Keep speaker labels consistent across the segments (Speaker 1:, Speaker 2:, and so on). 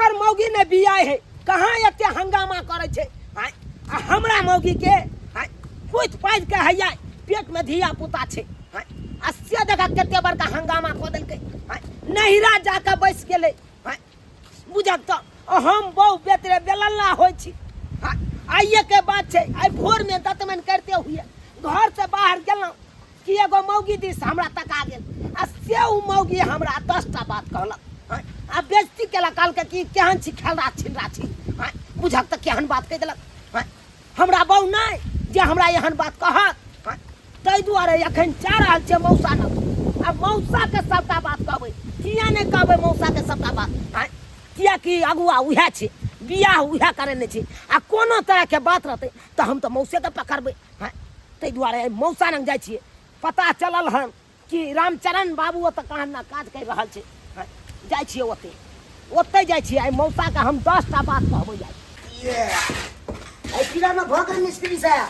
Speaker 1: ओकर मौगी ने बियाह है कहाँ एते हंगामा करै छै आँय आ हमरा मौगी के आँय कुछ पाजि के हैया पेट में धिया पुता छै आँय आ से देखा कते बड़का हंगामा कऽ देलकै आँय नहिरा जाके बैस गेलै आँय बुझक तऽ हम बहु बेतरे बेलल्ला होइ छी आँय आइए के बात छै आइ भोर में दतमन करते हुए घर से बाहर गेलहुँ कि एगो मौगी दिस हमरा तका गेल आ से उ मौगी हमरा 10टा बात कहलक आँय, आ बेजती केलक कहलकै कि केहन छी खेलरा छिनरा छी आँय, बुझक तऽ केहन बात कहि देलक आँय, हमरा बहु नहि जे हमरा एहन बात कहत आँय, ताहि दुआरे एखन जा रहल छियै मौसा लग आ मौसाके सबटा बात कहबै किया नहि कहबै मौसाके सबटा बात आँय कियाकि अगुआ उएह छै बियाह उएह करेने छै आ कोनो तरहके बात रहतै तऽ हम तऽ मौसेके पकड़बै आँय ताहि दुआरे आइ मौसा लग जाइ छियै पता चलल हन कि रामचरण बाबू ओतऽ कहाँ ने काज करि रहल छै आँय, जाइ छियै ओतै ओतै जाइ छियै आइ मौसाके हम 10टा बात कहबै आइ।
Speaker 2: ये एहि पीलामे भऽ गेल मिस्त्री साहब।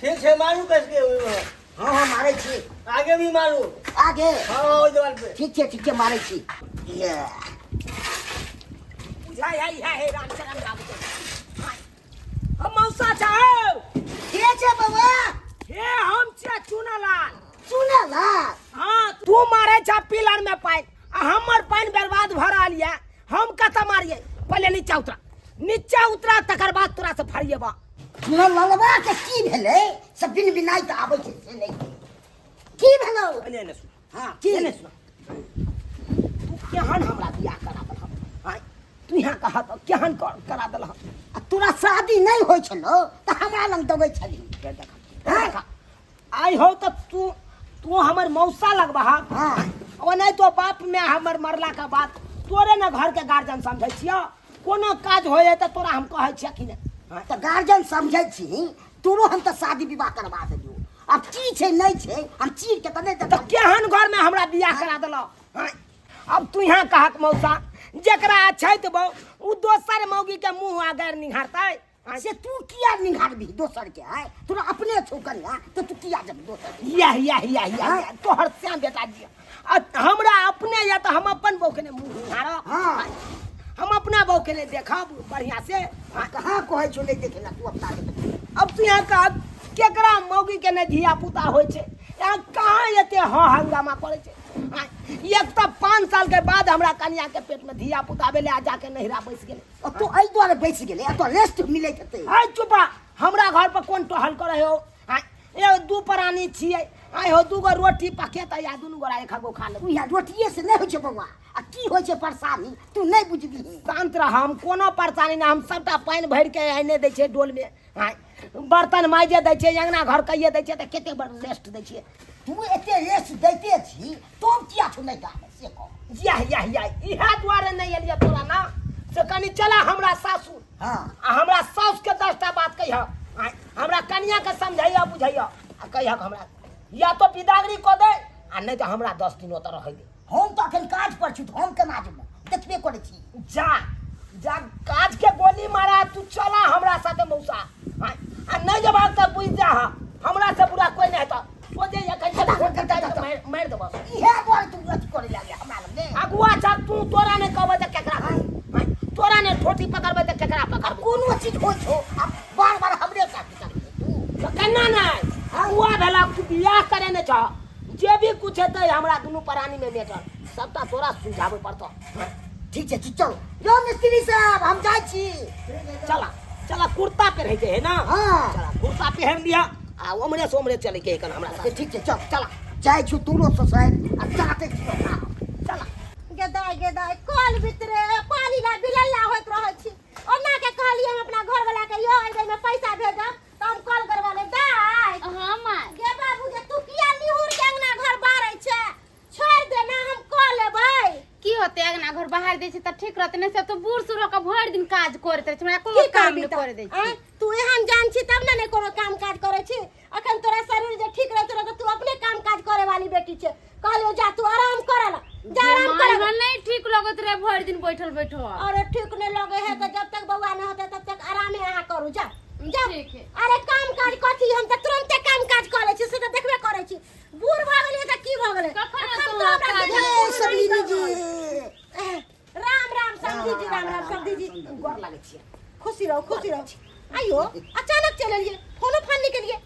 Speaker 3: ठीक छै, मारू कस के ओहिमे।
Speaker 2: हँ हँ, मारै छी।
Speaker 3: आगे भी मारू।
Speaker 2: आगे?
Speaker 3: हँ हँ, ओहि देवाल पे।
Speaker 2: ठीक छै, ठीक छै, मारै छी। ये
Speaker 1: बुझाइ है इएह है रामचरण बाबू के। आँय, हम मौसा चाहो।
Speaker 2: के छै बौआ?
Speaker 1: हे, हम छियै चुनालाल।
Speaker 2: चुनालाल?
Speaker 1: हाँ, तू मारे छा पिलर में पानि आ हमर पानि बर्बाद भऽ रहल यऽ। हम कतऽ मारियै? पहिले नीचा उतरा, नीचा उतरा, तकर बाद तोरा से फरिएबा।
Speaker 2: चुनालालबा के की भेलै से बिन बिनाइ तऽ आबै छै से नहि की भेलौ?
Speaker 1: एने एने सुन।
Speaker 2: हाँ, की?
Speaker 1: एने सुन, तू केहन हमरा बियाह करा देलहक? आँय, तू यहाँ कहा तऽ केहन करा देलहक?
Speaker 2: आ तोरा शादी नहि होइ छलौ तऽ हमरा लग दौगै छली।
Speaker 1: फेर देखा, फेर देखा। आइ हो तऽ तू तू हमर मौसा लगबह।
Speaker 2: हाँ।
Speaker 1: ओ नहि तो बाप में हमर मरला के बाद तोरे ने घर के गार्जियन समझै छियौ। कोनो काज होय तऽ तोरा हम कहै छियै कि नहि?
Speaker 2: हाँ, तऽ गार्जियन समझै छी तोरो हम तऽ शादी विवाह करवा देलियौ। आब की छै नहि छै हम चीर के तऽ नहि
Speaker 1: तऽ
Speaker 2: देखब।
Speaker 1: केहन घर में हमरा बियाह करा देलह? हाँ, अब तू यहाँ कहक मौसा, जकरा अछैत बौ उ दोसर मौगी के मुंह आगर निहारतै?
Speaker 2: आ से तू किया निहारबी दोसर के? आय तोरा अपने छौ कन्या तऽ तू किया जब दोसर के?
Speaker 1: यह यह यह यह।
Speaker 2: हाँ?
Speaker 1: यह तोहर श्याम बेटा जी, आ हमरा अपने या तऽ हम अपन बहू के ने मुंह निहारब?
Speaker 2: हाँ।
Speaker 1: हम अपना बहू के ने देखब बढ़िया से?
Speaker 2: हाँ, कहाँ कहै छौ नहि देखे ला तू अपना के?
Speaker 1: अब तू यहाँ कह, केकरा मौगी के ने धिया पुता होइ छै? यहाँ कहाँ एते हँ हंगामा करै छै? आँय, एक तऽ 5 साल के बाद हमरा कनिया के पेट में धिया पुता भेलै आ जाके नहिरा बैस गेलै।
Speaker 2: आ तू एहि दुआरे बैस गेलै, एतऽ रेस्ट मिलैत हेतै।
Speaker 1: आइ चुपा, हमरा घर पर कोन टहल करै हो? आँय, एगो दू प्राणी छियै, आइ हो दूगो रोटी पकेतै आ दुनू गोरा एक गो खा लेबै।
Speaker 2: इएह रोटिए से नहि होइ छै बौआ। आ की होइ छै परेशानी तू नहि बुझबिही।
Speaker 1: शांत रह, हम कोनो परेशानी नहि। हम सबटा पानि भरि के आने दै छियै डोल में। आँय, बर्तन माइजे दै छियै, अंगना घर कहिए दै छियै, तऽ कते बड़ रेस्ट दै छियै।
Speaker 2: तू एते रेस्ट दैते छी तब किया छौ नहि गाबै से कह।
Speaker 1: यह यह यह, इएह दुआरे नहि एलियै तोरा ना से कनि चला हमरा सासुर।
Speaker 2: हाँ।
Speaker 1: आ हमरा सासु के 10टा बात कहिह। आँय, हमरा कनिया के समझैया बुझैया आ कहिह हमरा या तो बिदागरी कऽ दे आ नहि तऽ हमरा 10 दिन ओतऽ रहै दे।
Speaker 2: हम तऽ अखन काज पर छी तऽ हम केना जेबो? देखबे करै छी।
Speaker 1: जा जा, काज के गोली मारा, तू चला हमरा साथे मौसा। आँय, आ नहि जेबाक तऽ बुझि जा, हमरा से बुरा कोइ नहि हेतऽ। सोझे एखन जे फोन करतै तऽ मारि देबऽ।
Speaker 2: इएह दुआरे तू अथी करै लागले हमरा लग ने।
Speaker 1: अगुआ छह तू, तोरा नहि कहबै तऽ केकरा कहबै? आँय, तोरा नहि ठोटी पकड़बै तऽ केकरा पकड़बै?
Speaker 2: कोनो चीज होइ छौ आ बार बार हमरे साथ करबै तू।
Speaker 1: तऽ केना नहि? अगुआ भेलक तू बियाह करेने छह, जे भी कुछ हेतै हमरा दुनू प्राणी में मेटर सबटा तोरा सुझाबै पड़तौ।
Speaker 2: ठीक छै, ठीक, चल यो मिस्त्री साहब, हम जाइ छी।
Speaker 1: चला चला, कुर्ता पहिरे के है ना?
Speaker 2: हाँ।
Speaker 1: चला, कुर्ता पहन लिया आ ओमरे से ओमरे चले के है हमरा साथ।
Speaker 2: ठीक छै, चल चला, जाइ छी तोरो ससुरारि आ चाटे छी ओकरा।
Speaker 1: चला।
Speaker 4: गेदाय गेदाय, कल भीतरे पानी ला बिलल्ला होइत रहै छी। ओना के कहलियै हम अपना घर वाला के, यो एहि में पैसा भेजब तऽ हम कॉल करवा लेब। दाय।
Speaker 5: हाँ माय।
Speaker 4: गे बाबू गे, तू किया निहुर के अंगना घर बारै छै? छोड़ दे ना, हम कऽ लेबै।
Speaker 5: की होते अंगना घर बाहर दै छै तऽ ठीक रहतै, नहि सब तऽ बूढ़ सूढ़ के भरि दिन काज करैत रहै छै, हमरा कोनो
Speaker 4: की
Speaker 5: काम
Speaker 4: करबी
Speaker 5: नहि
Speaker 4: तऽ?
Speaker 5: करे दै छै।
Speaker 4: आँय, तू एहन जान छी तब ने नहि कोनो काम काज करै छी। अखन तोरा शरीर जे ठीक रहतौ तऽ तू अपने काम काज करे वाली बेटी छै। कहलियौ जा तू आराम कर ला, जा आराम
Speaker 5: माय,
Speaker 4: कर।
Speaker 5: हमरा नहीं ठीक लगत रहे भरि दिन बैठल बैठल।
Speaker 4: अरे ठीक नहीं लगे है तऽ जब तक बौआ नहीं होते तब तक आरामे अहाँ करू, जा जा।
Speaker 5: ठीक है।
Speaker 4: अरे काम काज कथी, हम तऽ तुरंते काम काज करै छी से तऽ देखबे करै छी। बूढ़ भऽ गेलियै तऽ की भऽ गेलै?
Speaker 5: कखन
Speaker 4: अखन
Speaker 5: तोरा
Speaker 4: तऽ हमरा
Speaker 5: काज
Speaker 4: बुझाइ
Speaker 2: ए,
Speaker 4: छै।
Speaker 2: सबलिनी जी।
Speaker 4: राम राम समझी। समधी जी राम राम समधी जी।
Speaker 1: गोर लागै छियै।
Speaker 4: खुशी रहो, खुशी रहो। आइयो अचानक चलि एलियै, फोनो फान नहि केलियै।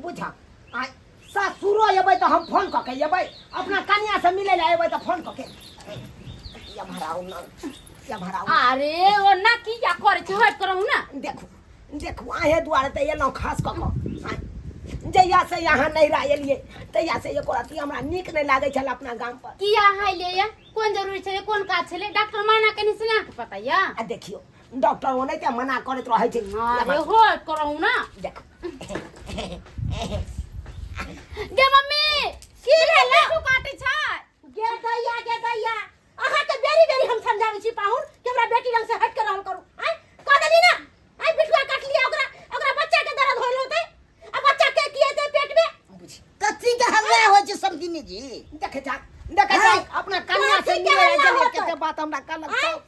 Speaker 1: बुझा आइ सासुरो एबै तऽ हम फोन कऽ के एबै, अपना कनिया से मिलै लए एबै तऽ फोन कऽ के एम्हर आउ न, एम्हर आउ।
Speaker 5: अरे ओ ना किया करै छै, हट करहु ना।
Speaker 1: देखू देखू, अहें दुआरे तऽ एलहुँ खास कऽ कऽ। आँय, जहिया से यहाँ नैहरा एलियै तहिया से एको रत्ती हमरा नीक नहि लागै छल अपना गाम पर।
Speaker 5: किया अहाँ एलियै या? कोन जरूरी छलै, कोन काज छलै? डॉक्टर मना केने से अहाँके पता या?
Speaker 1: आ देखियौ डॉक्टर ओनाहिते मना करैत रहै छै।
Speaker 5: अरे हट करहु ना।
Speaker 1: देखू
Speaker 5: गे मम्मी,
Speaker 4: की भेलै?
Speaker 5: बिट्ठू काटै छै।
Speaker 4: गे दैया, गे दैया, अहाँके बेरी बेरी हम समझाबै छी पाहुन कि हमरा बेटी लग से हट के रहल करू। आँय कह देली ना, आँय बिठुआ काट लिया, ओकरा ओकरा बच्चा के दर्द होल होतै, आ बच्चा के की हेतै पेट में?
Speaker 1: बुझी
Speaker 2: कथी के हल्ला होइ छै समधिनी जी?
Speaker 1: देखे जा, देखे जा,
Speaker 2: आँय,
Speaker 1: अपना कन्या से
Speaker 4: कथी के
Speaker 1: मिले
Speaker 4: हल्ला
Speaker 1: गेलियै,
Speaker 4: होतै?
Speaker 1: कते बात हमरा कहलक
Speaker 4: आँय,
Speaker 1: सब।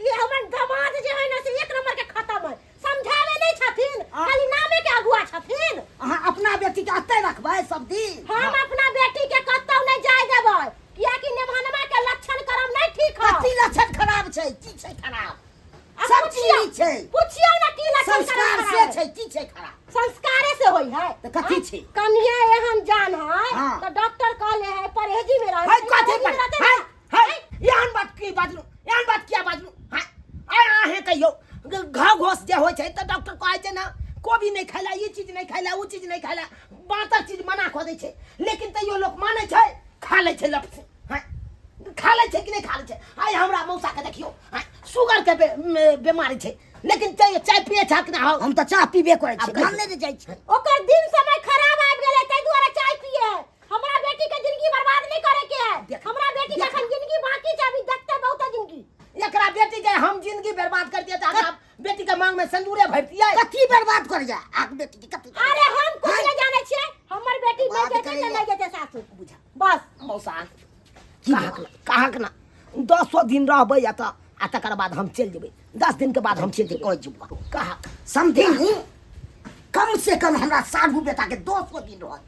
Speaker 4: ये हमर दामाद जे है ना से एक नंबर के खत्म है, समझावे नहीं छथिन, खाली नामे के अगुआ छथिन।
Speaker 2: अहाँ अपना बेटी के अतै रखबै सब दिन?
Speaker 4: हम अपना बेटी के कतौ नहीं जाय देबै, कियाकि नेभानमा के लक्षण करम नहीं ठीक है।
Speaker 2: कथी लक्षण खराब छै? की छै खराब?
Speaker 4: आ
Speaker 2: सब चीज
Speaker 4: पुछियौ,
Speaker 2: नीक छै।
Speaker 4: पुछियौ ना की लक्षण करम
Speaker 2: संस्कार
Speaker 4: खराब
Speaker 2: से
Speaker 4: है।
Speaker 2: छै, की छै खराब?
Speaker 4: संस्कारे से होई है।
Speaker 2: तऽ कथी छै?
Speaker 4: कन्या एहन जान है
Speaker 2: हाँ।
Speaker 4: तो डॉक्टर कहले है परहेजी में रहे।
Speaker 1: है कथी
Speaker 4: परहेजी
Speaker 1: पर
Speaker 4: में रहते
Speaker 1: है
Speaker 4: ना।
Speaker 1: है एहन बात की बाजलू, एहन बात किया बाजलू? हाँ, आय अहें कहियौ, घाव घोस जे होइ छै तऽ डॉक्टर कहै छै ने कोबी नहि खाइ ला, ई चीज नहि खाइ ला, ओ चीज नहि खाइ ला, बातर चीज मना कऽ दै छै, लेकिन तैयो लोक मानै छै, खा लै छै लप से। हाँ, खा लै छै कि नहि खा लै छै? आइ हमरा मौसा के देखियौ, हाँ, शुगर के बीमारी छै, लेकिन तैयो चाय पिए छै कि ना?
Speaker 2: हम तऽ चाह पीबे करै
Speaker 1: आब
Speaker 2: छी,
Speaker 1: कहियौ।
Speaker 2: मानने नहि जाइ छै।
Speaker 4: ओकर दिन समय खराब आबि गेलै ताहि दुआरे चाय पिए है। हमरा बेटी के जिंदगी बर्बाद नहीं करे के है।
Speaker 1: देख,
Speaker 4: हमरा बेटी के
Speaker 1: देख।
Speaker 4: अखन जिंदगी बाकी छै, अभी देखते बहुत है जिंदगी।
Speaker 1: एकरा बेटी के हम जिंदगी बर्बाद कर दिए तऽ हमरा बेटी के मांग में सिंदूरे भरतियै।
Speaker 2: कथी बर्बाद कर जा आग बेटी के कथी?
Speaker 4: अरे हम कुछ नहीं जाने छियै, हमर बेटी नहीं
Speaker 2: बर्बाद
Speaker 4: जेतै तऽ
Speaker 2: करैया।
Speaker 4: नहीं जेतै सासुर।
Speaker 1: बुझा
Speaker 4: बस
Speaker 1: मौसा, कहाक ना, कहाक ना 10 दिन रहबै एतऽ आ तकर बाद हम चलि जेबै, 10 दिन के बाद हम चलि जेबै।
Speaker 2: कहै छी
Speaker 1: कहाक
Speaker 2: समधिनी, कम से कम हमरा साढ़ू बेटा के 10 दिन रहत।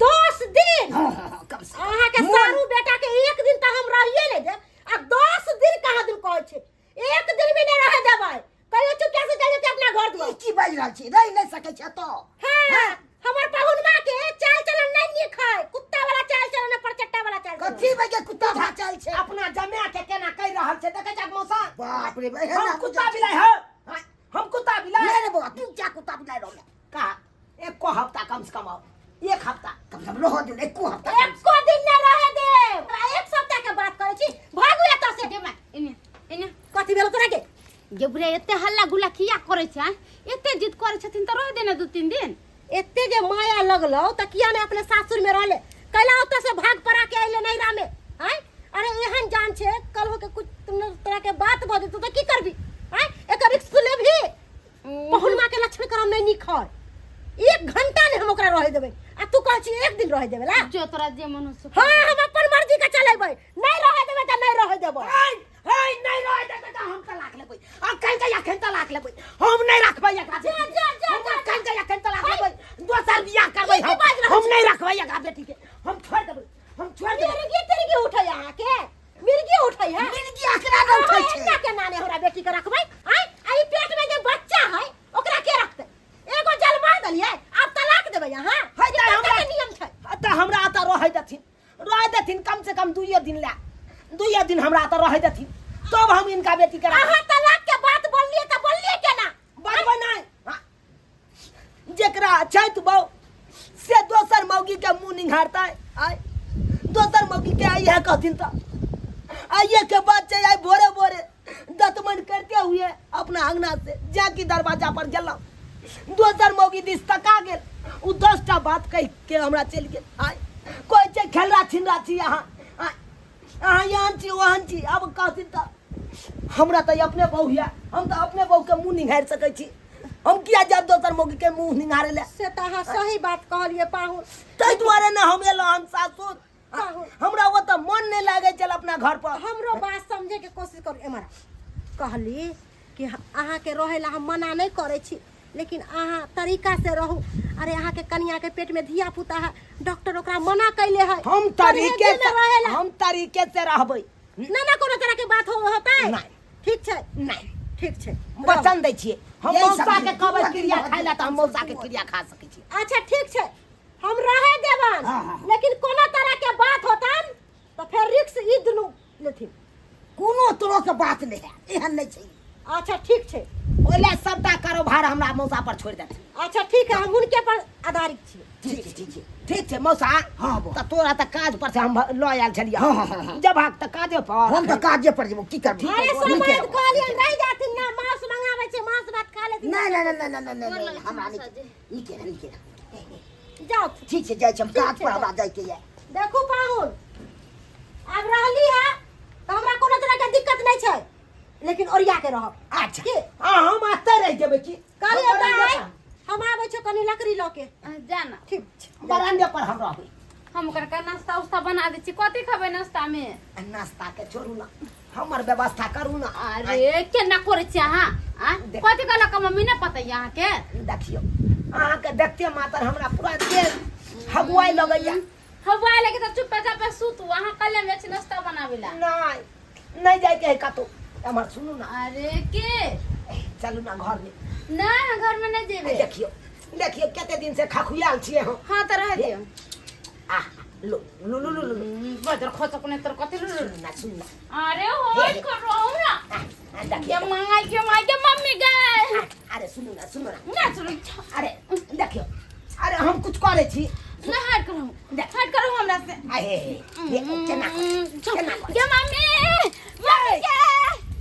Speaker 4: 10 दिन?
Speaker 2: हाँ, हाँ, हाँ, कम से कम।
Speaker 4: अहाँ के
Speaker 2: मोन-
Speaker 4: सारू बेटा के एक दिन तऽ हम रहिए नहीं देब, आ 10 दिन कहाँ दिन कहै छै, एक दिन भी नहीं रहे देबै। कहियो चुपचाप से चलि जेतै अपना घर दुआर।
Speaker 2: ई की बाजि रहल छी, रहि नहि सकै छै एतऽ।
Speaker 4: हाँ, हमर पहुनमा के चाल चलन नहीं नीक है, कुत्ता वाला चाल चलन है, परचट्टा वाला चाल चलन।
Speaker 2: कथी बजे कुत्ता भा चाल छै?
Speaker 1: अपना जमा के केना कहि रहल छै देखै छक मौसा?
Speaker 2: बाप रे, एहन
Speaker 1: हम
Speaker 2: ना
Speaker 1: कुत्ता
Speaker 2: बुझै छी।
Speaker 1: बिलाइ हौ? हाँ, हम कुत्ता बिलाइ?
Speaker 2: नहि रे बौआ, तू क्या कुत्ता बिलाइ रहल?
Speaker 1: कहा एको हफ्ता कम से कम आओ, एक हफ्ता
Speaker 2: कम से कम रह दियौ, एको हफ्ता कम से
Speaker 4: एको दिन नहीं रहे देब। एक सप्ताह के बात करै छी, भागू एतऽ से।
Speaker 5: गे माय, एने एने।
Speaker 4: कथी भेल तोरा के?
Speaker 5: गे बुढ़िया, एते हल्ला गुल्ला किया करै छै? आँय? एते जिद करै छथिन तऽ रह देना 2-3 दिन।
Speaker 4: एते जे माया लगलौ तऽ किया ने अपने सासुर में रहले, कैला ओतऽ से भाग पड़ा के अइले नैहरा में? आँय, अरे एहन जान छै कल हो के कुछ तरह के बात भऽ जेतौ तऽ की करबी? आँय, एकर रिस्क तू लेबही? पहुनमा के लक्षण करम नहीं नीक है, 1 घंटा नहीं हम ओकरा रहे देबै, आ तू कहै छी 1 दिन रहे देबै ला?
Speaker 5: जो तोरा जे मन हो से।
Speaker 4: हाँ, हम अपन मर्जी के चलेबै, नहीं रहे देबै तऽ नहीं रहे देबै।
Speaker 1: हाय, हाय, नहीं रहे देबै तऽ हम तलाक लेबै, अखन के अखन तलाक लेबै, हम नहीं रखबै एकरा।
Speaker 4: जा, जा, जा,
Speaker 1: हम
Speaker 4: जा,
Speaker 1: अखन के अखन तलाक लेबै, दोसर बियाह करबै
Speaker 4: ई की
Speaker 1: हम।
Speaker 4: बाजि रहल
Speaker 1: हम
Speaker 4: छी?
Speaker 1: नहीं रखबै एकरा बेटी के, हम छोड़ि देबै, हम छोड़ि देबै।
Speaker 4: मिर्गी तिर्गी उठै अहाँके, मिर्गी उठै है?
Speaker 2: मिर्गी अकरा नहि उठै छै।
Speaker 4: एना केना ने हमरा बेटी के रखबै? आँय, आ ई पेट में जे बच्चा है ओकरा के रखतै? एगो जन्मा देलियै, आब तलाक देबै अहाँ?
Speaker 1: है
Speaker 4: ई
Speaker 1: तऽ
Speaker 4: कते
Speaker 1: हमरा
Speaker 4: के नियम छै?
Speaker 1: तऽ हमरा एतऽ रहै देथिन, रहै देथिन कम से कम 2 दिन ला, 2 दिन हमरा एतऽ रहै देथिन तब हम इनका बेटी के रखबै।
Speaker 4: अहाँ तलाक के बात बोललियै तऽ बोललियै केना?
Speaker 1: बजबै नहि। हाँ। जेकरा अछैत बहू से दोसर मौगी के मुँह निहारतै, आय दोसर मौगी के इएह कहथिन तऽ आइए के बात छै। आइ भोरे भोरे दतमन करते हुए अपना अंगना से जाकि दरवाजा पर गेलहुँ, दोसर मौगी दिस तका गेल, ओ 10टा बात कहि के हमरा चलि गेल। आइ कहै छै खेलरा छिनरा छी अहाँ, आइ अहाँ एहन छी ओहन छी। आब कहथिन तऽ हमरा तऽ अपने बहू यऽ, हम तऽ अपने बहूके मुँह निहारि सकै छी, हम किया जायब दोसर मौगी के मुँह निहारे लए?
Speaker 4: से तऽ अहाँ सही बात कहलियै पाहुन।
Speaker 1: ताहि दुआरे ने हम एलहुँ हन सासुर,
Speaker 4: पाहुन।
Speaker 1: हमरा ओतऽ मन नहि लागै छल अपना घर पर।
Speaker 4: हमरो बात समझे के कोशिश करू। एम्हर कहली कि अहाँके रहै ला हम मना नहि करै छी, लेकिन अहाँ तरीका से रहू। अरे अहाँके कनिया के पेट में धिया पुता है, डॉक्टर ओकरा मना कैले है।
Speaker 1: हम
Speaker 4: परहेजी
Speaker 1: तरीके
Speaker 4: में
Speaker 1: से
Speaker 4: रहे ला।
Speaker 1: हम तरीके से रहबै।
Speaker 4: ना ना कोनो तरह के बात हो होतै।
Speaker 1: नहीं।
Speaker 4: ठीक छै?
Speaker 1: नहि।
Speaker 4: ठीक छै।
Speaker 1: वचन दै छियै हम।
Speaker 2: यही सब
Speaker 1: मौसा के
Speaker 2: दिन,
Speaker 1: कहबै
Speaker 2: पूरा दिन
Speaker 1: क्रिया
Speaker 2: रहत।
Speaker 1: खाय लए तऽ हम मौसा के क्रिया खा सकै छी।
Speaker 4: अच्छा ठीक छै, हम रहे देबन।
Speaker 2: हाँ, हाँ, हाँ।
Speaker 4: लेकिन कोनो तरह के बात होतन तऽ फेर रिक्स ई दुनू लेथिन।
Speaker 2: कोनो तरह के बात नहि है, एहन नहि छै।
Speaker 4: अच्छा ठीक छै।
Speaker 1: ओहि लए सबटा कारोबार हमरा मौसा पर छोड़ि देथिन।
Speaker 4: अच्छा ठीक है, हम हुनके पर आधारित छी।
Speaker 2: ठीक छै, ठीक छै।
Speaker 1: ठीक छै मौसा।
Speaker 2: हाँ, बौ।
Speaker 1: तऽ तोरा तऽ काज पर से हम लऽ आयल छलियै।
Speaker 2: हाँ, हाँ, हाँ, हाँ।
Speaker 1: जेबहक तऽ काजे पर।
Speaker 2: हम तऽ काजे पर जेबो, की करबै?
Speaker 4: अरे
Speaker 2: नीके
Speaker 4: समाज
Speaker 2: रहबो।
Speaker 4: कहलियन रहि जाथिन ना, मांस मंगाबै छै, मांस भात खा लेथिन।
Speaker 2: नहि नहि नहि नहि नहि
Speaker 5: गोर
Speaker 2: नहि,
Speaker 5: लगै छी
Speaker 2: हमरा
Speaker 5: मौसा
Speaker 2: नहि
Speaker 5: जी।
Speaker 2: नीके रह, नीके रह।
Speaker 4: जाओ।
Speaker 2: ठीक छै, जाइ छी हम
Speaker 4: ठीक
Speaker 2: काज
Speaker 4: छै,
Speaker 2: पर, हमरा
Speaker 4: जाउ।
Speaker 2: जाइके यऽ।
Speaker 4: देखू पाहुन, आब रहली है तऽ हमरा कोनो तरह के दिक्कत नहि छै, लेकिन ओरिया के रहब।
Speaker 1: अच्छा।
Speaker 4: की?
Speaker 1: आ हम एतऽ रहि जेबै की?
Speaker 4: कहलियै
Speaker 1: हम
Speaker 4: दाइ,
Speaker 1: बरामदे
Speaker 4: हम आबै छियौ कनि लकड़ी लऽ के।
Speaker 5: जा ना।
Speaker 4: ठीक छै।
Speaker 1: पर, बरामदे पर हम रहबै।
Speaker 5: हम ओकर के नाश्ता उस्ता बना दै छी। कथी खेबै नाश्ता में?
Speaker 1: आ नाश्ता के छोड़ू ना, हमर व्यवस्था करू ना।
Speaker 5: अरे केना करै छी अहाँ? आँ?
Speaker 1: देख।
Speaker 5: कथी कहलक मम्मी? नहि पता यऽ अहाँके?
Speaker 1: देखियौ, अहाँके देखते मात्र हमरा पूरा देह हगुआइ लगैया।
Speaker 5: हवा लगे तऽ चुप चाप सुतू। अहाँ कल्हे में छी नाश्ता बनाबै ला।
Speaker 1: नहि, नहि जाइके है कतहु। हमर सुनू ना।
Speaker 5: अरे के
Speaker 1: चलू ना घर में।
Speaker 5: नहि, घर में नहि जेबै।
Speaker 1: देखियौ, देखियौ, कते दिन से खखुआल छियै हम।
Speaker 5: हाँ तऽ रह दियौ।
Speaker 1: आ लो लो लो लो लो।
Speaker 5: बजर खसक नहि तर कथी लू?
Speaker 1: सुनू ना, सुनू ना।
Speaker 5: अरे होय करो ना।
Speaker 1: आ,
Speaker 5: ये
Speaker 1: देखियौ।
Speaker 5: मंगाई के माई के मम्मी गए।
Speaker 1: आ, अरे सुनू ना, सुनू ना।
Speaker 5: ना सुनू।
Speaker 1: अरे देखियौ, अरे हम कुछ करै छी।
Speaker 5: ना, हट करो, हट करो हमरा से।
Speaker 1: आ हे हे हे, केना केना करै?
Speaker 5: के मम्मी, मम्मी के।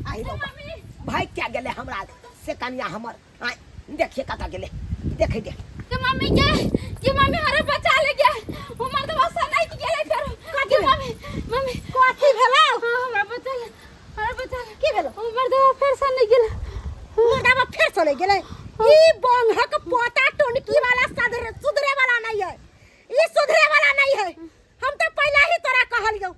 Speaker 1: आई रो
Speaker 5: मम्मी।
Speaker 1: भाई, क्या गेलै हमरा से कनिया हमर? आय देखिए कतऽ गेलै, देखै दे।
Speaker 5: के मम्मी के, के मम्मी, हरे बचा ले के हमर तो बस नहीं गेलै फेर। के मम्मी, मम्मी।
Speaker 4: कथी भेलौ?
Speaker 5: हाँ, हमरा बचा ले, हमरा बचा ले।
Speaker 4: की भेलौ?
Speaker 5: हमर तो फेर से नहीं गेलै।
Speaker 4: मुर्दाबा फेर से नहीं गेलै? ई बंघक पोता टोनकी वाला सधरे सुधरे वाला नहीं है, ई सुधरे वाला नहीं है। हम तो पहला ही तोरा कहलियौ,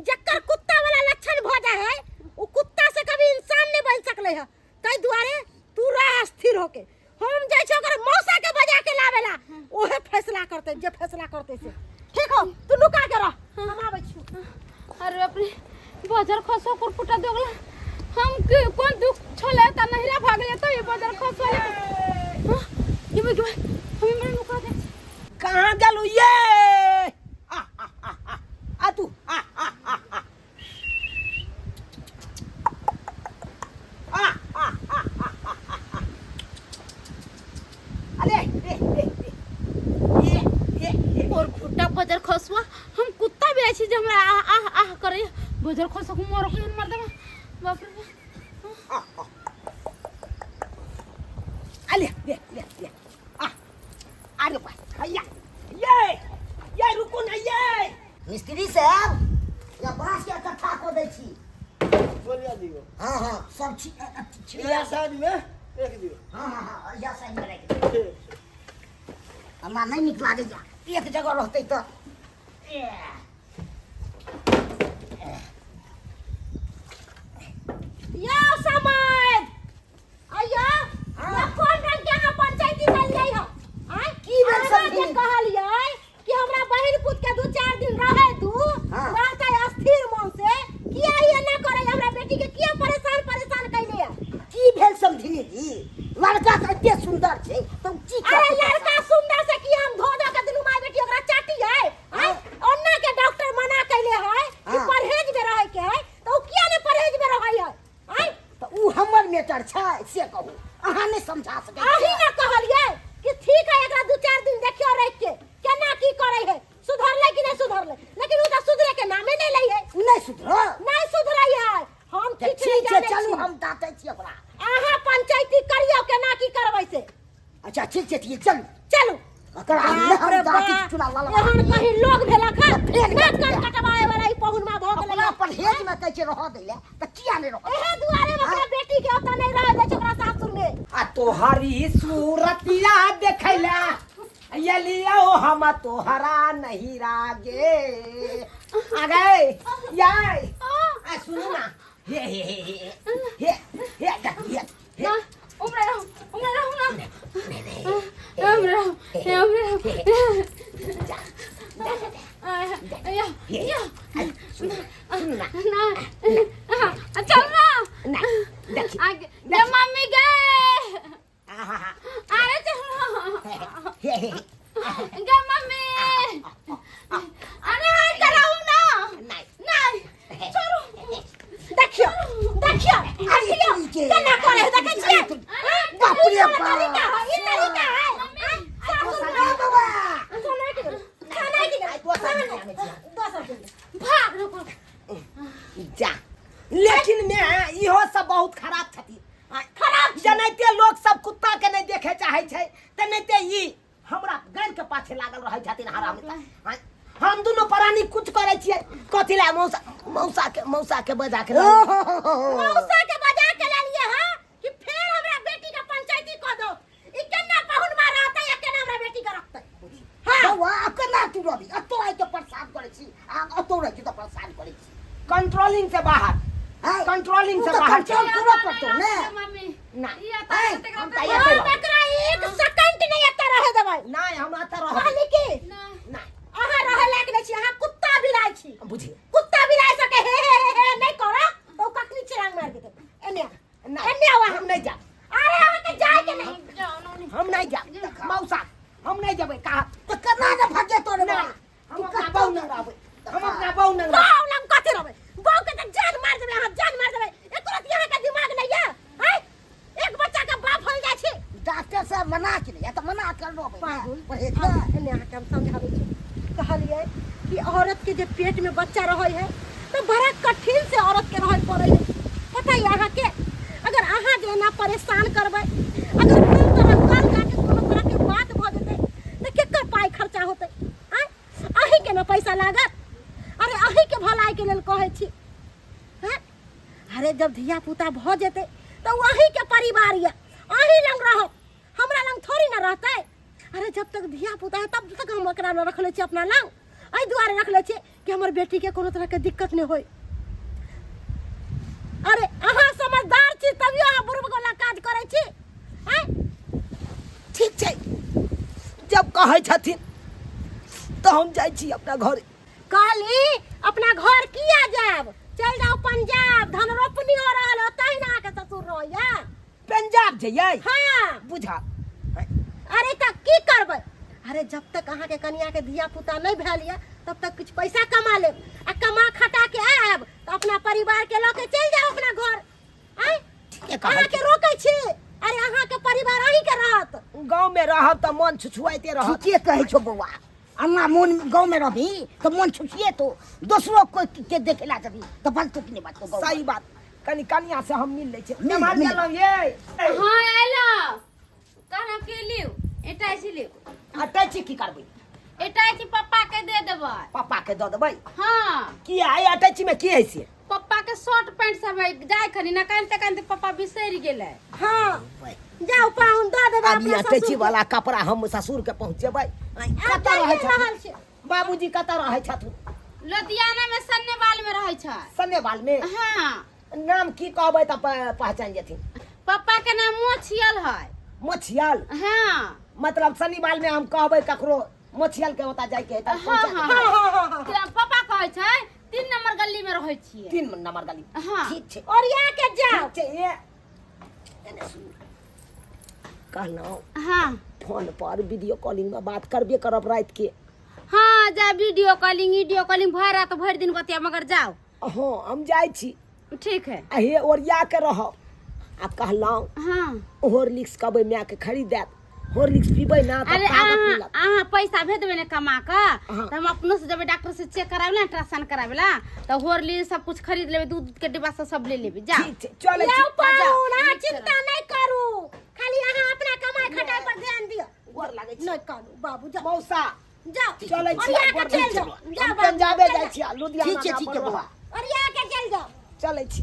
Speaker 4: जकर कुत्ता वाला लक्षण भ जाए है उ कुत्ता से कभी इंसान नहीं बन सकले है। ताहि दुआरे तू रह स्थिर होके, हम जाइ छियै ओकर मौसा के बजा के लावेला, ओहे फैसला करते, जे फैसला करते से ठीक हो। तू नुका के रह, हम आबै छियौ।
Speaker 5: अरे बाप रे, बजर खसो कुरकुटा दोगला। हम के कोन दुख छले त नहिरा भाग जेतो ये बजर खसो ले। हां, के भाई, के भाई, हम हमरा नुका दे।
Speaker 1: कहाँ गेलू ये? आ आ आ आ आ तू आ आ आ आ आ आ आ आ आ आ। अरे ए ए ए ए ए।
Speaker 5: और खुट्टा बजर खसुआ, हम कुत्ता भी छी जे हमरा आह आह आह करे। बजर खसो को मर को मर देबा। बाप रे बाप।
Speaker 1: अरे ले ले ले, आ अरे बा भैया, ये ये रुको ना ये।
Speaker 2: मिस्त्री साहब, या बांस के इकट्ठा कऽ दै छी।
Speaker 3: बोलिया दियो।
Speaker 2: हाँ हाँ, सब छी छी।
Speaker 3: इएह साइड में रख दियो।
Speaker 2: हाँ हाँ हाँ, इएह साइड में राखि दियौ।
Speaker 3: ठीक।
Speaker 2: हमरा नहि नीक लागैया, एक जगह रहतै तऽ।
Speaker 4: यौ समाज अय्या,
Speaker 2: हाँ।
Speaker 4: यौ कोन रंग के अहाँ पंचायती देलियै हँ? आँय?
Speaker 2: की भेल
Speaker 4: अहाँ जे
Speaker 2: समधिनी?
Speaker 4: कहलियै कि हमरा बहिन पुत के 2-4 दिन रहै दू,
Speaker 2: हाँ।
Speaker 4: रहतै अस्थिर मन से, किया ई एना करै? हमरा बेटी के किया परेशान परेशान कैले है?
Speaker 2: की भेल समधिनी जी? लड़का तऽ एते सुंदर छै तऽ ओ की
Speaker 4: अरे
Speaker 2: करतै?
Speaker 4: लड़का सुंदर से की हम धो धो के दुनू माय बेटी ओकरा चाटियै? आँय? ओन्ना के डॉक्टर मना कैले है कि
Speaker 2: हाँ।
Speaker 4: परहेज में रहै के है, तऽ ओ किया ने परहेज में रहै है? आँय?
Speaker 2: तऽ ओ हमर मैटर छै से कहू, अहाँ नहि समझा सकै
Speaker 4: अही
Speaker 2: छियै।
Speaker 4: ने कहलियै कि ठीक है, एकरा 2-4 दिन देखियो रख के केना की करे है, सुधरलै कि नहीं सुधरलै, लेकिन उ तऽ सुधरे के नामे नहीं लै है।
Speaker 2: नहि सुधरल?
Speaker 4: नहीं सुधरै है। हम
Speaker 2: तऽ
Speaker 4: किछु नहीं
Speaker 2: ठीक छै,
Speaker 4: जानै
Speaker 2: चलू
Speaker 4: छी।
Speaker 2: हम डाँटै छी ओकरा।
Speaker 4: अहाँ पंचायती करियौ केना की करबै से।
Speaker 2: अच्छा ठीक छै, ठीक, चलू।
Speaker 4: चलू।
Speaker 2: ओकरा
Speaker 4: बाप रे
Speaker 2: हम डाँटै छी
Speaker 4: बाप,
Speaker 2: चूड़ा लाल।
Speaker 4: एहन कहीं लोग भेलक हन?
Speaker 2: फेर
Speaker 4: नाक
Speaker 2: कटबै।
Speaker 4: कान कटवाए वाला ई पहुनमा भऽ गेलै।
Speaker 2: अपना परहेज में कहै छै रहऽ दै लए तऽ किया नहि रहऽ?
Speaker 4: एहे दुआरे ओकरा बेटी के ओतऽ नहीं रहऽ दै छै ओकरा सासुर में।
Speaker 1: आ तोहरी सूरतिया देखैला यलियो हम तोहरा नहीं रागे आ गए याय। आ सुनू ना, हे हे हे हे हे हे हे हे।
Speaker 5: ना, उमरा रहो, उमरा रहो ना, उमरा रहो, हे उमरा रहो।
Speaker 1: जा जा जा।
Speaker 5: या
Speaker 1: हे
Speaker 5: या।
Speaker 1: आ, सुनू ना, सुनू ना।
Speaker 5: ना, चल ना।
Speaker 1: ना। मौसा के बजा के लाउ।
Speaker 4: मौसा के बजा के ले लिए हां कि फेर हमरा बेटी के पंचायती कह दो ई केना पाहुन मार रहतै या केना हमरा बेटी के रखतै।
Speaker 2: हां बौआ, आब केना तू रहबी? अतो आइ के परेशान करै छी आ अतो रहै छी तऽ परेशान करै छी।
Speaker 1: कंट्रोलिंग से बाहर।
Speaker 2: हैं?
Speaker 1: कंट्रोलिंग
Speaker 2: तू
Speaker 1: से
Speaker 2: तऽ
Speaker 1: बाहर।
Speaker 2: कंट्रोल करऽ पड़तौ ने।
Speaker 5: मम्मी
Speaker 1: ना।
Speaker 5: ई एतऽ
Speaker 2: हैं?
Speaker 5: एतेक
Speaker 1: हम
Speaker 5: रहतै।
Speaker 1: तऽ एतै
Speaker 4: हम
Speaker 1: रहबै।
Speaker 4: एकरा एक सेकंड नहीं एतऽ रहे देबै।
Speaker 1: नहि, हम एतऽ रहबै।
Speaker 4: कहली की
Speaker 5: नहि।
Speaker 1: नहि।
Speaker 4: अहाँ रहे लायक नहीं छी, अहाँ कुत्ता बिलाइ छी।
Speaker 1: बुझिए।
Speaker 4: कुत्ता बिलाइ सके हे हे हे हे नहीं करऽ तऽ ओ कखनी चिरांग मारि देतै। एने आ।
Speaker 1: नहि,
Speaker 4: एने आउ अहाँ।
Speaker 1: हम नहि जायब।
Speaker 4: अरे अहाँके जाय के नहीं।
Speaker 5: जाउ नानी।
Speaker 1: हम नहि जायब मौसा, हम नहि जेबै कहा।
Speaker 2: तऽ केना ने भगेतौ रे
Speaker 1: नहि,
Speaker 2: बौआ?
Speaker 1: हम अपना बहू नंग रहबै, हम अपना बहू नंग रहबै।
Speaker 4: बहू लग कथी रहबै? बहू के तऽ जान मार देबै अहाँ, जान मार देबै। एको रत्ती अहाँके दिमाग नहि यऽ? हैं? एक बच्चा के बाप होल जाइ छी।
Speaker 2: डॉक्टर साहब मना केने तऽ मना कर रहबै।
Speaker 4: पागल।
Speaker 2: परहेज
Speaker 4: आब एने अहाँके हम समझाबै छी। कहलियै कि औरत के जे पेट में बच्चा रहै है तऽ बड़ा कठिन से औरत के रहै पड़ै है। पता है अहाँके? अगर अहाँ जे एना परेशान करबै, अगर कोनो तरह कल जाके कोनो तरह के बात भऽ जेतै तऽ केकर पाइ खर्चा होतै? आँय, अहीँके ने पैसा लागत। अरे अहीँके भलाइके लेल कहै छी। हैं? अरे जब धिया पुता भऽ जेतै तऽ ओ अहीँके परिवार यऽ, अहीं लग रहत, हमरा लग थोड़ी ने रहतै। अरे जब तक धिया पुता है तब तक हम एकरा रखले छी अपना लग, एहि दुआरे रखले छी कि हमर बेटीके कोनो तरहके दिक्कत नहि होय। अरे अहाँ समझदार छी तभियो अहाँ बुढ़ वाला काज करै छी। आँय?
Speaker 1: ठीक छै, जब कहै छथिन तऽ हम जाइ छी अपना घर।
Speaker 4: कहली अपना घर किया जायब, चलि जाउ पंजाब, धन रोपनी हो रहल है, ओतहि ने अहाँके ससुर रहैया।
Speaker 1: पंजाब जइयै?
Speaker 4: हाँ।
Speaker 1: बुझा।
Speaker 4: अरे तऽ की करबै? अरे जब तक अहाँके कनिया के धिया पुता नहि भेल यऽ तब तक किछु पैसा कमा लेब आ कमा खटा के आयब तऽ अपना परिवार के लऽ के चलि जाउ अपना घर। आँय?
Speaker 1: ठीके कहै
Speaker 4: अहाँके
Speaker 1: छी।
Speaker 4: रोकै छी? अरे अहाँके परिवार अहीँके रहत।
Speaker 1: गाँव में रहब तऽ मन छुछुआइते रहत।
Speaker 2: ठीके कहै छौ बौआ, अन्ना मोन गाँव में रहबी तऽ मोन छुछिएतो, दोसरो कोई के देखे ला जबी तऽ बजतो कि नहि बजतो गाँव में?
Speaker 1: सही बात। कनि कनिया से हम मिल लै छी।
Speaker 2: मिल,
Speaker 1: केम्हर
Speaker 2: मिल।
Speaker 1: गेलहुँ ये?
Speaker 5: हाँ एलहुँ। कहलहुँ के लिउ, अटैची लिउ।
Speaker 1: अटैची की करबै?
Speaker 5: अटैची पप्पा के दे देबै।
Speaker 1: पप्पा के दऽ देबै?
Speaker 5: हाँ।
Speaker 1: किया? एहि अटैची में की है से?
Speaker 5: पप्पा के शर्ट पैंट सब है, जाय खनी ना कानते कानते पप्पा बिसरि गेलै।
Speaker 4: हाँ जाउ पाहुन दऽ देबै
Speaker 1: आब ई
Speaker 4: अपना
Speaker 1: अटैची
Speaker 4: ससुर के।
Speaker 1: वाला कपड़ा हम ससुर के पहुँचेबै।
Speaker 4: आब
Speaker 1: कतऽ रहै
Speaker 4: जाइए
Speaker 1: छथुन?
Speaker 4: रहल छी।
Speaker 1: बाबूजी कतऽ रहै छथुन?
Speaker 5: लुधियाना में सन्नेवाल में रहै छै।
Speaker 1: सन्नेवाल में?
Speaker 5: हाँ।
Speaker 1: नाम की कहबै तऽ पहचान जेथिन?
Speaker 5: पप्पा के नाम मोछियल है।
Speaker 1: मोछियल?
Speaker 5: हाँ।
Speaker 1: मतलब सन्नीवाल में हम कहबै ककरो मोछियल के ओतऽ जाइके है तऽ
Speaker 5: हाँ,
Speaker 1: पहुँचा
Speaker 5: हाँ,
Speaker 1: देबै।
Speaker 5: हाँ, हाँ, हाँ। पप्पा कहै छै 3 नंबर गली में रहै छियै।
Speaker 1: 3 नंबर गली।
Speaker 5: हाँ।
Speaker 1: ठीक छै।
Speaker 4: ओरिया के जाओ।
Speaker 1: ठीक छै, ए। एने सुन। कहलहुँ।
Speaker 5: हाँ।
Speaker 1: फोन पर वीडियो कॉलिंग में बात करबे करब रात के।
Speaker 5: हाँ, जा वीडियो कॉलिंग, वीडियो कॉलिंग भर रात भर दिन बतिया मगर जाओ।
Speaker 1: हाँ, हम जाइ छी।
Speaker 5: ठीक है।
Speaker 1: आ हे ओरिया के रहब। आ कहलहुँ।
Speaker 5: हाँ।
Speaker 1: हॉर्लिक्स कहबै माय के खरीद देत, हॉर्लिक्स पीबै ना तऽ
Speaker 5: अरे
Speaker 1: ताकत
Speaker 5: अहाँ
Speaker 1: मिलत।
Speaker 5: अहाँ पैसा भेज देबै ने कमा कऽ,
Speaker 1: हाँ।
Speaker 5: तऽ हम अपनो से जेबै डॉक्टर से चेक कराबै ला, अल्ट्रासाउंड कराबै ला, तऽ हॉर्लिक्स सब कुछ खरीद लेबै, दूध के डिब्बा सब सब ले लेबै। जाओ।
Speaker 1: ठीक छै, चलै छी।
Speaker 4: यौ पाहुन, अहाँ
Speaker 5: ठीक छै।
Speaker 4: चिंता नहि करू, खाली अहाँ अपना कमाई खटाई पर ध्यान दिअ।
Speaker 1: गोर लागै छी।
Speaker 4: नहि कानू बाबू, जाओ।
Speaker 1: मौसा।
Speaker 4: जाओ।
Speaker 1: चलै छी,
Speaker 4: ओरिया के
Speaker 1: गोर
Speaker 4: चलि
Speaker 1: लागै
Speaker 4: जाओ।
Speaker 1: छी।
Speaker 4: जाओ
Speaker 1: हम
Speaker 4: बाबू,
Speaker 1: पंजाबे
Speaker 4: चलि
Speaker 1: जाइ
Speaker 4: जाओ।
Speaker 1: छी, लुधियाना
Speaker 2: ठीक छै,
Speaker 1: में
Speaker 2: ठीक छै
Speaker 1: अपन
Speaker 2: बौआ।
Speaker 1: रहब।
Speaker 4: ओरिया के चलि जाओ।
Speaker 1: चलै छी।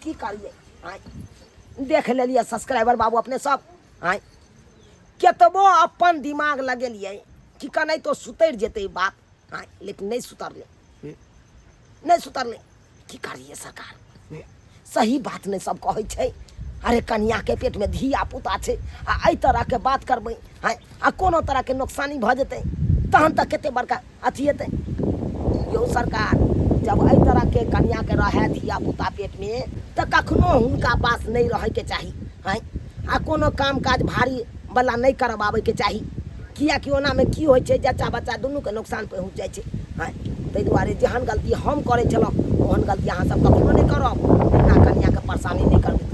Speaker 1: की करियै? आँय, देख लेलियै सब्सक्राइबर बाबू अपने सब। आँय, केतबो अपन दिमाग लगेलियै कि कने तो सुतरि जेतै ई बात, आँय, लेकिन नहि सुतरलै, नहि सुतरलै। की करियै सरकार, सही बात नहि सब कहै छै। अरे कनियाके पेटमे धिया पुता छै आ एहि तरहके बात करबै, आँय, आ कोनो तरहके नोकसानी भऽ जेतै तहन तऽ कते बड़का अथी हेतै। यौ सरकार, जब एहि तरहके कनियाके रहए धिया पुता पेटमे तऽ कखनो हुनका पास नहि रहैके चाही, आँय, आ कोनो काम काज भारी वला नहि करबाबैके चाही, किएकि ओनामे की होइ छै जच्चा बच्चा दुनूके नुकसान पहुँच जाइ छै। आँय, ताहि दुआरे जेहन गलती हम करै छलहुँ ओहन गलती अहाँ सब कखनो नहि करब, अपना कनियाके परेशानी नहि करबै।